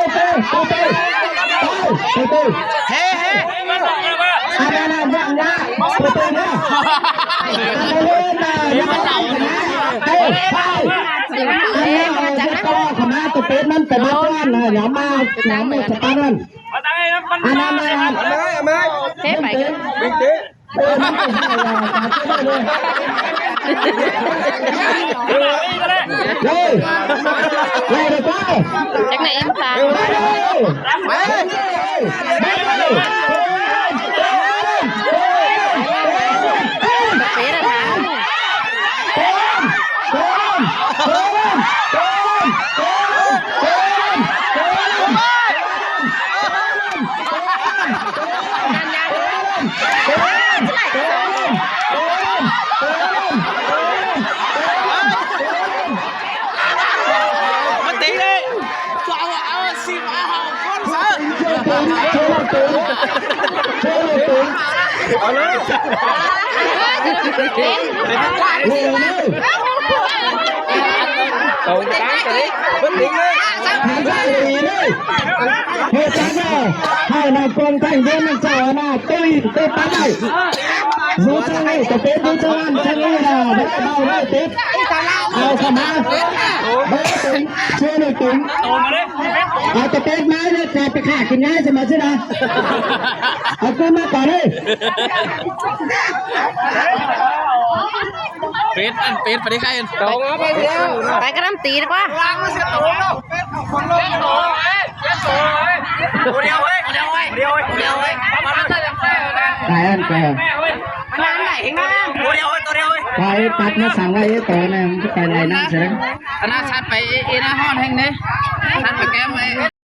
ໄປ ໄປ ໄປ ໄປ ເຮ ເຮ ອັນນັ້ນນະ ຢ່າ ຢ່າ ໄປ ໄປນະ ອັນນັ້ນນະ ຢ່າ ໄປ ໄປ ອັນນັ້ນນະ ເອົາເຮັດຕໍ່ເຂົ້າມາ ຕົວເປັດມັນໄປເບິດນັ້ນນະ ຢ່າມາ ຢ່າມາສະປານັ້ນ ອັນນັ້ນນະ ເທໄປ ເອີ ມັນກໍໃຫ້ວ່າ ເຮີ້ຍ ໄລ່ໄປ ຈັກໜ້ອຍເອັມຊາ ໄປເລີຍ ໄປເລີຍ ໄປເລີຍ ເປັນນະ ມັນຕີເລີຍ ເອົາ ເອົາສິບ ເອົາຫົກຄົນຊະ ເອົາເລີຍ ຕົງກາງກະດິກ ມັນຕີເລີຍ ເຮັດຈັ່ງໃດ ໃຫ້ນາຍກົງໄທເດີນນຳເຈົ້າອານາ ຕຸ້ຍ ຕຸ້ຍປານໃດ ຮູ້ຈັ່ງໃດ ກະເປັນຮູ້ຈັ່ງນັ້ນ ຈັ່ງນີ້ນະ ໄດ້ເບົາໄດ້ເຕັດ ເອົາເຂົ້າມາ ເບິ່ງເປັນ ເຊື່ອໃນເປັນ ເອົາຕະເປັດມາເລີຍ ຈະໄປຂ້າກິນງ່າຍ ສະມາຊິນະ ເອົາຄືນມາກ່ອນເລີຍ ເປັດ ອັນເປັດ ປະເທດໄທ ຕົງເອົາໄປແລ້ວ ໄປກະນຳຕີດີກວ່າ ຕາຍອັນແກ ໄປຕັດມາສັ່ງໄວ້ໂຕນະ ມັນຈະໄປໄລ່ນຳຊະເດ້ ອັນນັ້ນສັດໄປເອນາຮອນແຫ່ງເດ້ ສັດໄປແກ້ມໄອ້